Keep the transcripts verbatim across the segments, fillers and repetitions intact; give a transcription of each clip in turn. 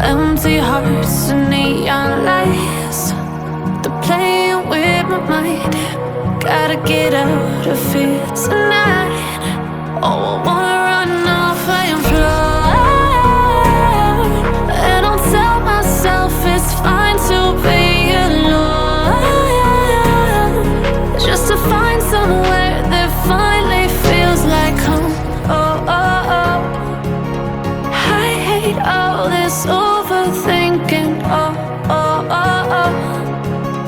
Empty hearts and neon lights. They're playing with my mind. Gotta get out of here tonight. Oh, I wanna run off and fly. And I'll tell myself it's fine to be alone. Just to find somewhere that finally feels like home. Oh, oh, oh. I hate all this overthinking. Oh, oh, oh, oh.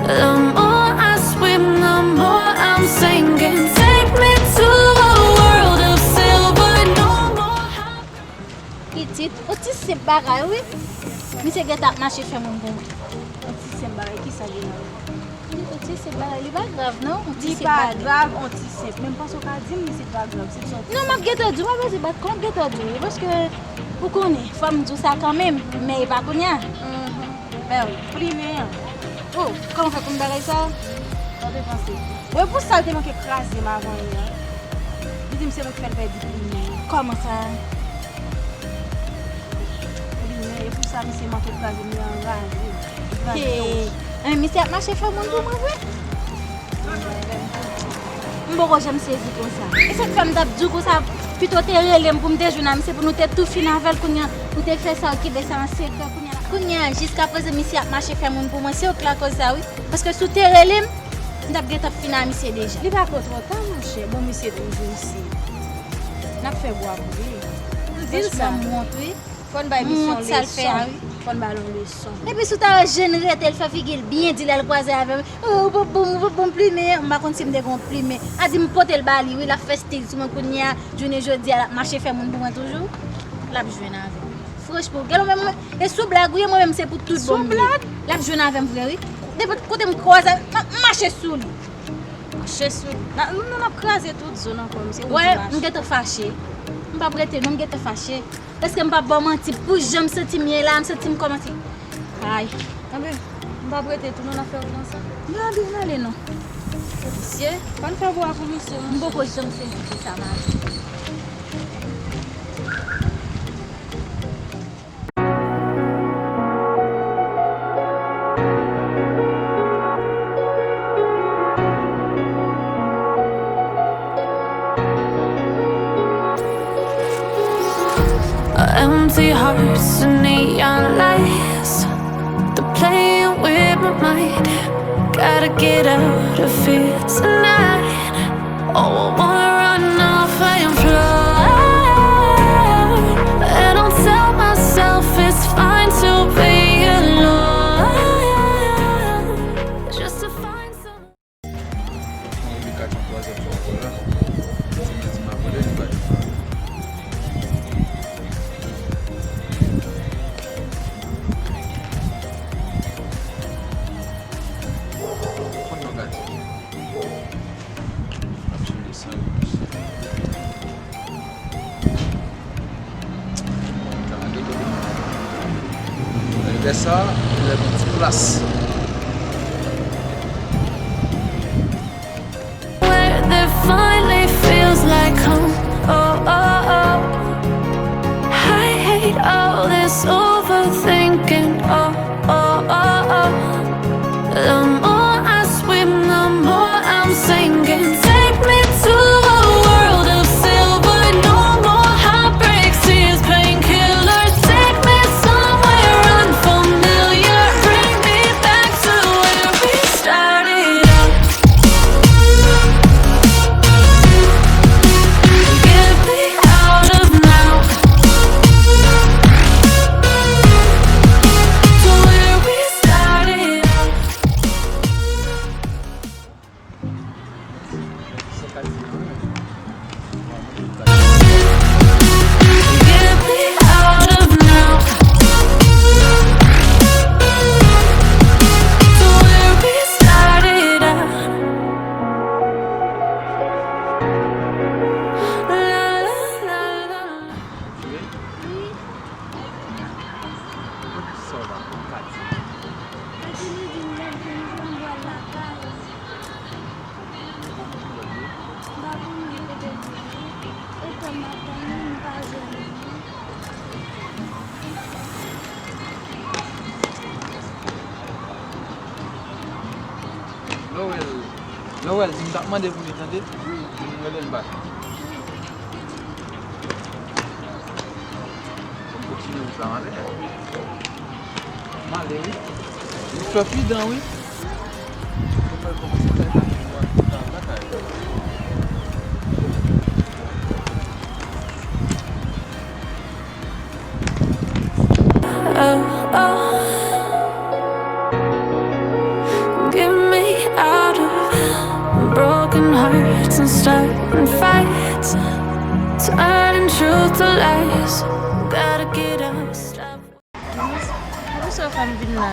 The more I swim, the more I'm sinking. Take me to a world of silver, no more heartbreak. Pitit, on ti senp bagay, wi. Misye gentan ap mache fè moun pou mwen. On ti senp bagay, kisa gen la? Li, on ti senp bagay, li pa grav, non. On ti senp bagay. Li pa grav, on ti senp. Men m panse w ka di m li se pa grav, se sòti. Non, m ap gentan di w, pa bezwen bat kò, m ap gentan di w, paske ou konnen, fò m di w sa kanmenm, men e pa kounye a. Mhm. Mèt plimen an. Oh, kòman w fè konn bagay sa? Sa w te panse? Bon, e pou sa l te manke kraze m avan yè a. Li di m se mwen ki fè l pèdi plimen an. Kòman sa? Plimen, e pou sa misye manke kraze m, li anraje. Li kraze tou. Hey, misye ap mache fè moun pou mwen vre? M poko janm sezi konsa. E sa k fè m t ap di w konsa, pito w te rele m pou m te jwenn a misye, pou nou te tou fin avè l, kounye a ou te fè sa, ou kenbe sa an sekrè, kounye a, kounye a, jiskaprezan misye ap mache fè moun pou mwen, se ou k lakòz sa wi. Paske si w te rele m, m t ap gentan fin a misye deja. Li pa ko twò ta, monchè. Bon, misye toujou isi. N ap fè bwa pou li. M di l sa. Franchman, m wont, wi. Fò n bay misye yon leson. Fò n ba l yon leson. Epi si w ta wè jan l rete, l fè figi l byen di lè l kwaze avè m. Oh, bon, bon, bon, bon plimen. M pa konn si m te gen yon plimen. A di m pote l ba li, wi, l ap fè stil sou mwen kounye a. Jounen jodi a, l ap mache fè moun pou mwen toujou. L ap jwenn avè m. Franchman, gade mwen, mwen, e sou blag, wi, mwen menm se pou tout bon m ye. Sou blag? L ap jwenn avè m vre, wi. Nenpòt kote m kwaze, m ap mache sou li. Mache sou li. N a, nou, nou, n ap kraze tout zo nan kò misye. Ou di mache. M gentan fache. M p ap rete, non, m gentan fache. Èske m p ap ba w manti? Pou jan m santi m ye la, m santi m kòmanse. Ay. Anben, m p ap rete tou, non, n ap fè wout lan sa. N ale, n ale, non. Misye, pa n fè bwa pou misye, monchè. M poko janm sezi pou sa, mari. Empty hearts and neon lights. They're playing with my mind. Gotta get out of here tonight. Oh, I wanna run off and fly. And I'll tell myself it's fine to be alone. Just to find some. Mwen oubli kat yon twazyèm fwa ankò la. Ti mwen di m ap rele, li pa di m pa rele. Konn yon gate. Ap sou desann. Lè sa, lè pou ti plas. Where there finally feels like home. Oh, oh, oh. I hate all this overthinking. Oh, oh, oh, oh. The more I swim, the more I'm sinking. Take me to a world of silver. No more heartbreaks, tears, painkillers. Take me somewhere unfamiliar. Bring me back. Lè w wè l, lè w wè l, di m t ap mande pou li, tande? Di m rele l bak. Fò m kontinye wout la, m ale. M ale, wi. Li twò pridan, wi. Fò m al kòmanse kay la, m al lakay. Oh, oh. Get me out of broken hearts and starting fights, turning truth to lies. Gotta get up, stop. Poukisa w fè m vin la?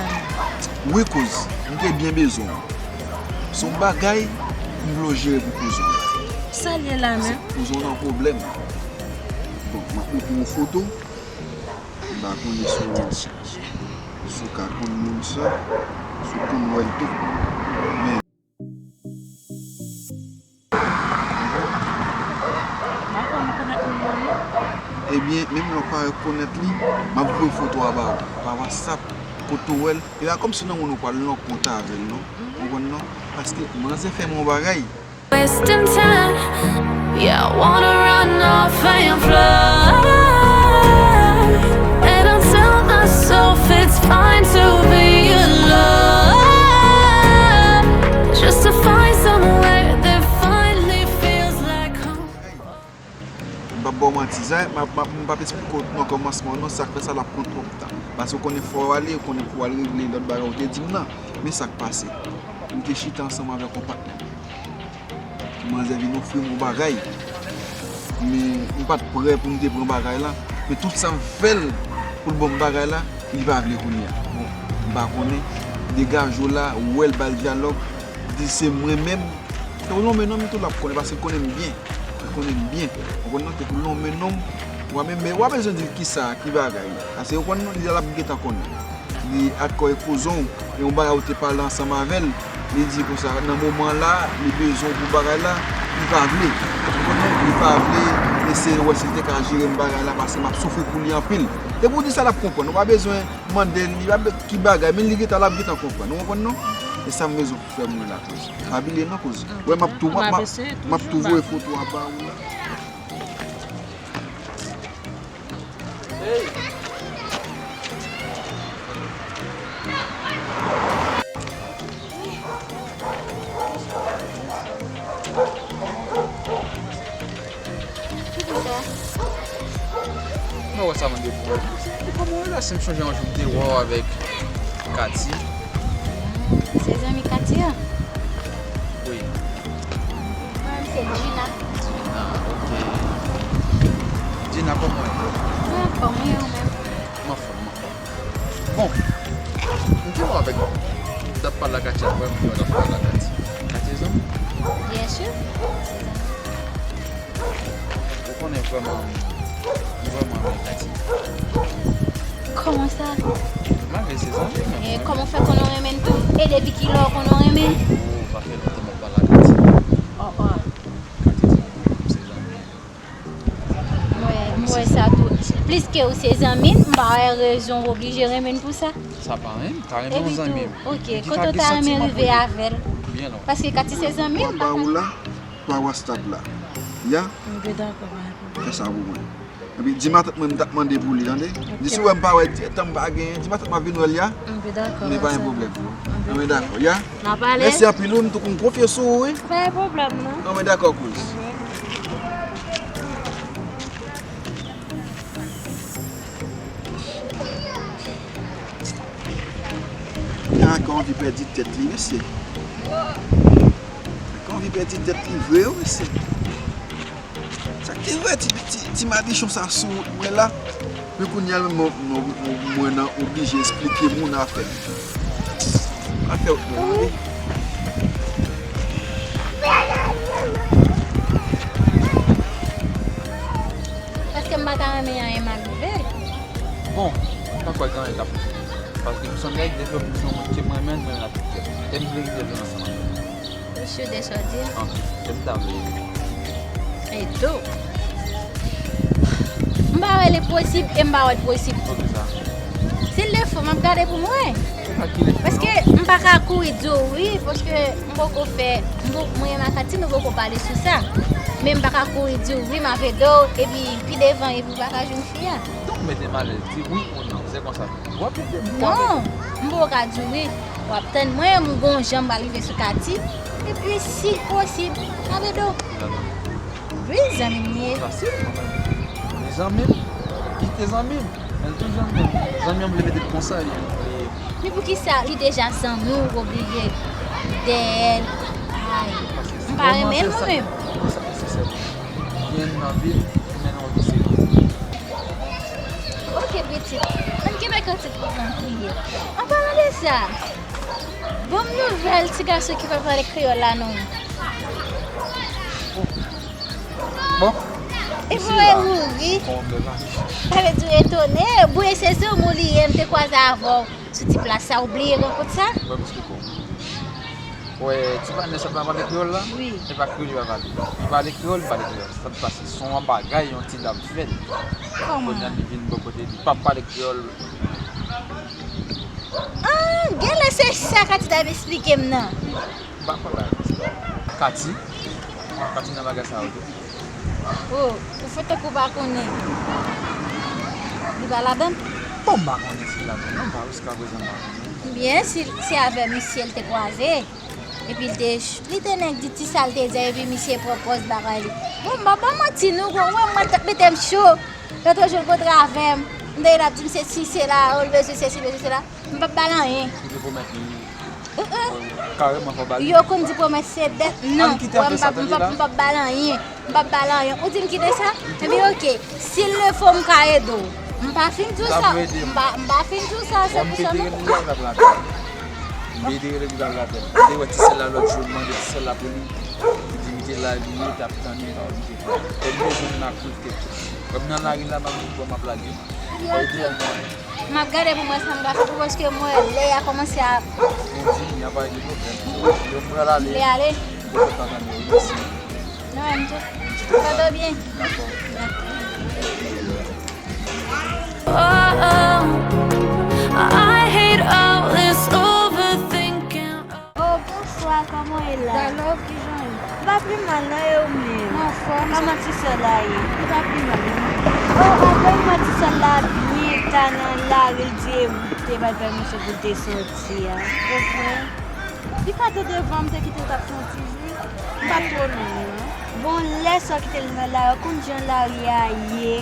Wi kouz, m te byen bezwen w. Se yon bagay m vle w jere pou kouz ou. Sa l ye la menm? Kouz ou nan pwoblèm. Bon, m ap montre w yon foto. M pa konnen si w si w ka konn moun sa, si w konn wè l tou. Men M pa kwè m konèt moun nan non. Ebyen, menm lè w pa rekonèt li, m ap voye foto a ba ou pa WhatsApp, kote w wè l. E pa kòmsi nan moun ou pral nan kont avè l non. Ou konprann non? Paske manzè fè m yon bagay. Wasting time. Yeah, I wanna run off and fly. And I tell myself it's fine to be alone. Just to find somewhere that finally feels like home. M p ap ba w manti, sa, m ap, m ap, m p ap esplike w nan kòmansman w non, sa k fè sa l ap pran twòp tan. Paske w konnen fò w ale, w konnen pou w al regle lòt bagay w te di m nan. Men sa k pase. M te chita ansanm avèk yon patnè m. Manzè vin ofri m yon bagay. Men m pa t prè pou m te pran bagay la. Men tout sa m fè l pou l ban m bagay la, li pa vle kounye a. Bon, m pa konnen. Degaje w la, ou wè l ba l dyalòg. Di se mwen menm. Te pou lonmen non m tou l ap konnen, paske l konnen m byen. Li konnen m byen. Ou konn non, te pou lonmen non m. W a menm, men w a bezwen di l kisa, ki bagay. Paske ou konn non, li l ap gentan konnen. Li atkò e kouzon w, e yon bagay ou te pale ansanm avè l, li di konsa, nan moman la, li bezwen w pou bagay la, li pa vle. Ou konprann? Li pa vle eseye wè si l te ka jere m bagay la, paske m ap soufri pou li anpil. Depi w di sa, l ap konprann. Ou pa bezwen mande l, li pa be-, ki bagay, men li gentan, l ap gentan konprann. Ou konprann non? E sa m bezwen fè mwen la kouz. Pa bliye non kouz. Wè, m ap tou, m ap, m ap, m ap tou voye foto a ba ou la. Mwen wè sa mande pou mwen. Ou konn mwen la, si m chonje yon jou m te wè w avèk Katy. Se zanmi Katy an? Wi. Mwen menm se Gina. Gina, ok. Gina, kòman w ye? Mwen anfòm, wi, ou menm? Mwen anfòm, mwen anfòm. Bon, m te wè w avèk, m t ap pale ak Katy apre, m te wè w t ap pale ak Katy. Katy se zanmi w? Byen si. Ou konnen vrèman, m vrèman renmen Katy. Kòman sa? Malgre se zanmi, men E kòman w fè konnen w renmen l tou? E depi kilè w konnen w renmen l? Oh, sa fè lontan m ap pale ak Katy. Oh, oh. Katy di m se zanmi. Mwen, mwen wè sa tou. Pliske w se zanmi m, m pa wè rezon w oblije renmen l pou sa. Sa pa renmen, m ta renmen yon zanmi m. Ok, kote w ta renmen rive avè l? Byen lwen. Paske Katy se zanmi m, m pa Ba ou la, pa WhatsApp la. Ya? M te dakò, pa gen pwoblèm. Fè sa pou mwen. Epi di matant mwen m t ap mande pou li, tande? Di si w wè m pa wè, di, tan m pa genyen, di matant m ap vin wè l ya. M te dakò. Men pa gen pwoblèm. Anben dakò, ya? N a pale? Mèsi anpil, wi, m tou konn konfye sou ou, wi. Pa gen pwoblèm, non. Anben dakò, kouz. Kaka anvi pèdi tèt li, mesye. Kaka anvi pèdi tèt li vre, wi, mesye. Sa k te vre, ti, ti, ti madichon sa sou wout mwen la. Men kounye a, mwen, mwen, mwen, mwen nan oblije esplike moun afè m. Afè wout mwen, wi. Paske m pa ta renmen anyen mal rive l. Bon, m pa kwè gen anyen k ap fèt. Paske m sanble ak de lòt moun ke mwen menm, mwen la tout tèt. E m vle rive jwenn ansanm avè l. Ou si de sa w di a? Anpil. E m ta vle. E tou. M pa wè li posib e m pa wè l posib. Poukisa? Si l te fou, m ap gade pou m wè. Paske m pa ka kouri di w wi, paske m poko fè, m po- mwen e Makati nou poko pale sou sa. Men m pa ka kouri di w wi, m ap ede w, epi pi devan, epi w pa ka jwenn fi a. Donk mete m alèz, di wi ou non, se konsa. W ap ede m. Non, m poko ka di w wi. W ap tann mwen, m gon jan m pral rive sou Kati. Epi si posib, m ap ede w. Wi, zanmi m li ye. Fasil kanmenm. Li zanmi m, li te zanmi m. Men l toujou zanmi m. Zanmi an vle mete l konsa, li, li Men poukisa li deja zanmi w, w oblije dèyè l? Ay, m pa renmen l mwen menm. Sa ki sensè pou mwen. Gen nan vi m, men nan vi se yon. Ok, pitit. Ann kenbe kantik pou mwen, priye. An palan de sa, ban m nouvèl ti gason ki pa pale kreyòl la non. Bon. E pou e mouri. Sa vle di w etone. Bouye se zanmi w li ye, m te kwaze avè w sou ti plas sa, ou bliye rankont sa? Mwen m esplike w. Wè, ti panè sa pa pale kreyòl la? Wi. Se pa kreyòl li pa pale. Li pale kreyòl, li pale kreyòl. Sa k pase? Se yon bagay, yon ti dam fè l. Kòman? Kounye a li vin bò kote li p ap pale kreyòl. Ah, genlè se sa Kati t ap esplike m nan. M pa konn bagay konsa. Kati? Kati nan bagay sa yo tou. Oh, ou fè tankou w pa konnen. Li pa ladan l? Bon, m pa konnen si l ladan l non, pa jiskaprezan m pa konnen. Byen, si se avè misye l te kwaze, epi l te, li te nèk di ti sa l te di, epi misye pran pòz bagay li. Bon, m pa ba manti non, ou wè mwen t ap mete m cho. Lòt jou l kontre avè m, m tande l ap di m se si se la, ou l bezwen se si, bezwen se la. M p ap ba l anyen. Ki te pwomèt li? Kareman fò ba l li. Yo konn di pwomès se dèt. Non, wè, m p ap, m p ap, m p ap ba l anyen. M p ap ba l anyen. Ou di m kite sa? Ebyen, oke. Si l le fo, m ka ede w. M pa fin di w sa. M pa, m pa fin di w sa, se pou sa non. M pede rele li pa l atè. M te wè ti sè l la lòt jou, m mande ti sè l la pou li. Li di m te la, li ye, t ap tann li, li pa oblije fè. Kòm bezwen m nan koute. Kòm nan lari la, m ap di bon, m ap lage. Fò ede m. M ap gade pou m wè sa m ka fè pou, paske m wè lè a kòmanse ap. Bon, di m, y a pa gen pwoblèm. Yo, m pral ale. Ou vle ale? M kontan tande w, mèsi. Nou menm tou. Tande w byen. Dakò. Oh, oh, I hate all this overthinking. Oh, bonswa, kòman w ye la? Dalòv, kijan w ye? M pa pi mal non, e ou menm? M anfòm. Kòman ti sè la ye? Li pa pi mal non. Oh, anmwey, m wè ti sè la byen ta nan lari, l di e ou ki te ba l pèmisyon pou l te soti a. Evre? Li pa te devan m, te kite l t ap fè yon ti jou. M pa t twò lwen non. Bon, lè sa w kite l nan lari, ou konn jan lari a ye.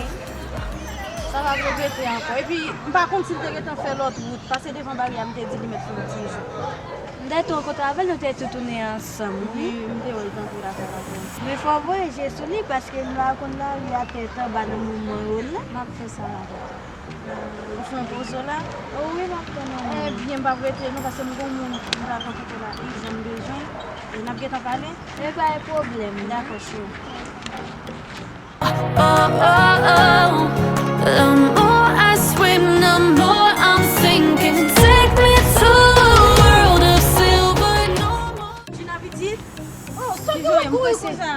Sa p ap repete ankò. Epi, m pa konn si l te gentan fè lòt wout. Pase devan baryè, m te di li mèt fè yon ti jou. M te tou rankontre avè l, nou te tou tounen ansanm, wi. Wi, m te wè l t antre lakay la vre. Men fò w voye je sou li, paske m pa konn lari a tèt anba nan moman yo la. M ap fè sa la. Ou fè yon poz ou la? O wi, m ap tann ou. Ebyen, m p ap rete non, paske m gon moun m ta konn kite la ijan m bezwen. E n ap gentan pale? E pa gen pwoblèm. Dakò, cheri. Oh, oh, oh. The more I swim, the more I'm sinking. Take me to a world of silver, no more. Gina pitit? Oh, sa w ap kouri konsa?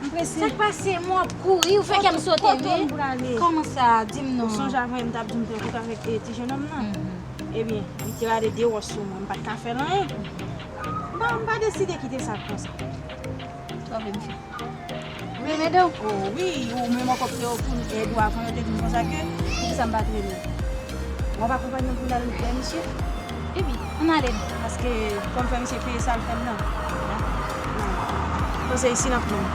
M prese. Sa k pase? Mwen ap kouri, ou fè kè m sote wi. Kote m prale? Kòman sa? Di m non. Ou sonje avan yè m t ap di w m te rankontre avèk, eh, ti jennonm nan? Mhm. Ebyen, li te rale de wòch sou mwen, m pa t ka fè l anyen. M pa, m pa deside kite sa konsa. Sa w vle m fè? Ou vle m ede w? Oh, wi, ou menm ankò ki te ofri m èd ou avan, yo te di m konsa ke, poukisa m pa t rele w? W ap akonpanye m pou n al wè misye? Ebyen, ann ale non. Paske fò m fè misye peye sa l fè m nan. Poze isi n ap pran.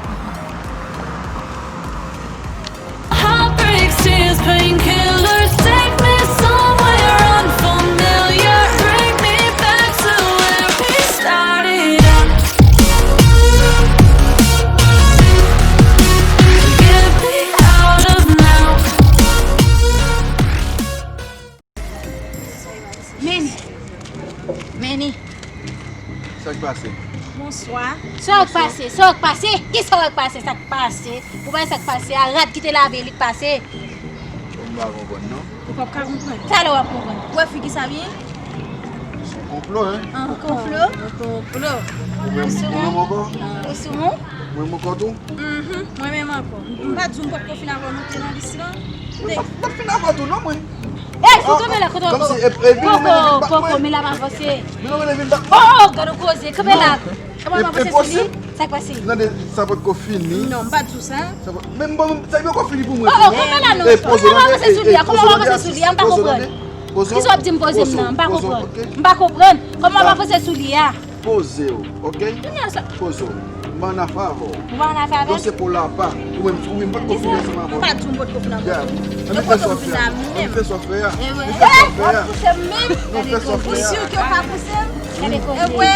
Heartbreaks, tears, painkillers, take me somewhere unfamiliar, bring me back to where we started out. Get me out of now. Meni. Meni. Sa k pase? Bonswa. Sa k pase? Sa k pase? Kisa k pase? Sa k pase? Ou pa wè sa k pase a? Rad ki te lave li k pase. M pa konprann non. Ou p ap ka konprann. Talè w ap konprann. Ou wè figi sa byen? Se yon konplo, en? An konplo? Yon konplo. Ou menm, ou menm ankò? Ou sou moun? Ou menm ankò tou? Mhm, mwen menm ankò. M pa di w m potko fin avè w monte nan lis lan? Mwen pa, pa t fin avè w tou non, mwen. Ey, sou kanpe la, kote w... Kòmsi, e, e vin, poko, poko, men l ap avanse. Vin, men vin bat mwen. Oh, gade w koze, kanpe la. Kòman w ap avanse sou li? Sa k pase? Tande, sa potko fini. Non, m pa di w sa. Sa pa, men bon, sa poko fini pou mwen. Oh, oh, kanpe la non. Kòman w ap avanse sou li a? Kòman w ap avanse sou li a? M pa konprann. Kisa w ap di m poze m nan? M pa konprann. M pa konprann. Kòman w ap avanse sou li a? Poze w, oke? Poze w. M pa annafè avè w. Ou pa annafè avè m? Dosye pou la pa. Ou menm, ou menm pa t konfime ansanm avè w. M pa di w m pa t konfime avè w. Yo kote m vin la menm. Fè sa w fè a. Ewe. Fè sa w fè a. Ou pouse m menm? Non, fè sa w fè a. Ou si ke w pa pouse m? Gade koze. Ewe.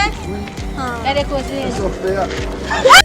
Gade koze. Fè sa w fè a.